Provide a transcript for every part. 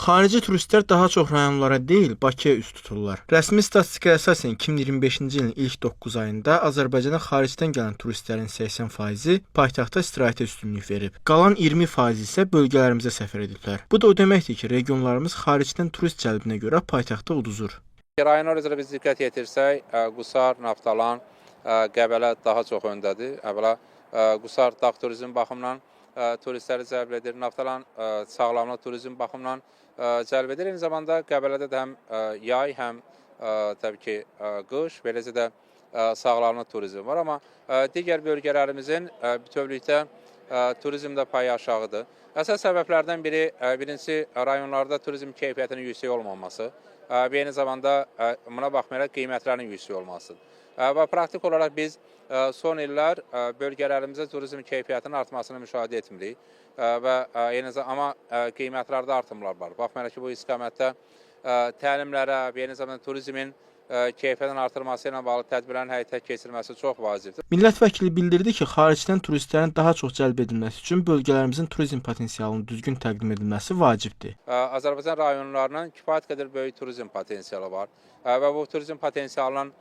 Xarici turistlər daha çox rayonlara deyil, Bakıya üz tuturlar. Rəsmi statistikaya əsasən 2025-ci ilin ilk 9 ayında Azərbaycana xaricdən gələn turistlərin 80%-i paytaxtda istirahətə üstünlük verib. Qalan 20% isə bölgələrimizə səfər ediblər. Bu da o deməkdir ki, regionlarımız xaricdən turist cəlbinə görə paytaxtda uduzur. Rayonlar üzrə biz diqqət yetirsək, Qusar, Naftalan, Qəbələ daha çox öndədir. Əvvəla Qusar dağ turizm baxımından turistləri cəlb edir, Naftalan sağlamlıq turizm baxımından cəlb edir. Eyni zamanda Qəbələdə də həm yay, həm təbii ki, qış, beləcə də sağlamlıq turizm var. Amma digər bölgələrimizin bütövlükdə turizmdə payı aşağıdır. Əsas səbəblərdən biri, birincisi rayonlarda turizm keyfiyyətinin yüksək olmaması və eyni zamanda buna baxmayaraq qiymətlərin yüksək olmasıdır. Və praktik olaraq biz son illər bölgələrimizdə turizm keyfiyyətinin artmasını müşahidə etmirik və eyni zamanda amma qiymətlərdə artımlar var. Baxmayaraq ki, bu istiqamətdə təlimlərə və eyni zamanda turizmin keyfiyyətinin artırması ilə bağlı tədbirlərin həyata keçirilməsi çox vacibdir. Millət vəkili bildirdi ki, xaricdən turistlərin daha çox cəlb edilməsi üçün bölgələrimizin turizm potensialının düzgün təqdim edilməsi vacibdir. Azərbaycan rayonlarının kifayət qədər böyük turizm potensialı var və bu turizm potensialının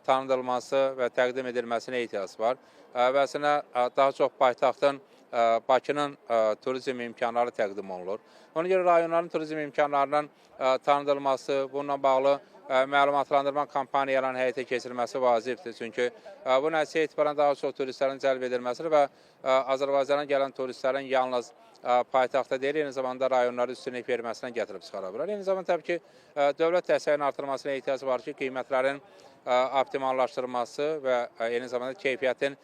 tanıdılması və təqdim edilməsinə ehtiyac var. Və əslində daha çox paytaxtın, Bakının turizm imkanları təqdim olunur. Ona görə rayonların turizm imkanlarının tanıdılması, bununla bağlı məlumatlandırma kampaniyalarının həyata keçirilməsi vacibdir. Çünki bu nəticə etibarən daha çox turistlərin cəlb edilməsidir və Azərbaycana gələn turistlərin yalnız paytaxtda deyil, eyni zamanda rayonlara üstünlük verməsinə gətirib çıxara bilər. Eyni zamanda təbii ki, dövlət dəstəyinin artırılmasına ehtiyac var ki, qiymətlərin optimallaşdırılması və eyni zamanda keyfiyyətin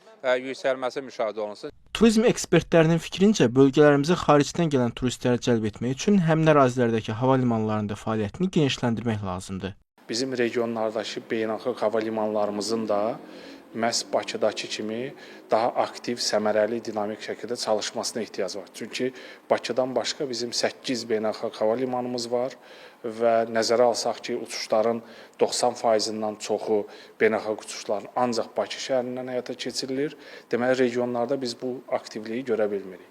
yüksəlməsi müşahidə olunsun. Turizm ekspertlərinin fikrincə, bölgələrimizə xaricdən gələn turistləri cəlb etmək üçün həmin ərazilərdəki hava limanlarında fəaliyyətini genişləndirmək lazımdır. Bizim regionlardakı beynəlxalq hava limanlarımızın da məhz Bakıdakı kimi daha aktiv, səmərəli, dinamik şəkildə çalışmasına ehtiyac var. Çünki Bakıdan başqa bizim 8 beynəlxalq hava limanımız var və nəzərə alsaq ki, uçuşların 90%-dən çoxu beynəlxalq uçuşların ancaq Bakı şəhərindən həyata keçirilir. Deməli, regionlarda biz bu aktivliyi görə bilmirik.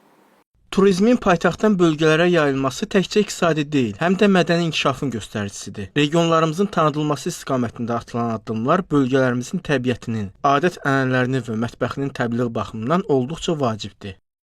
Turizmin paytaxtdan bölgələrə yayılması təkcə iqtisadi deyil, həm də mədəni inkişafın göstəricisidir. Regionlarımızın tanıdılması istiqamətində atılan addımlar bölgələrimizin təbiətinin, adət-ənənələrinin və mətbəxinin təbliğ baxımından olduqca vacibdir.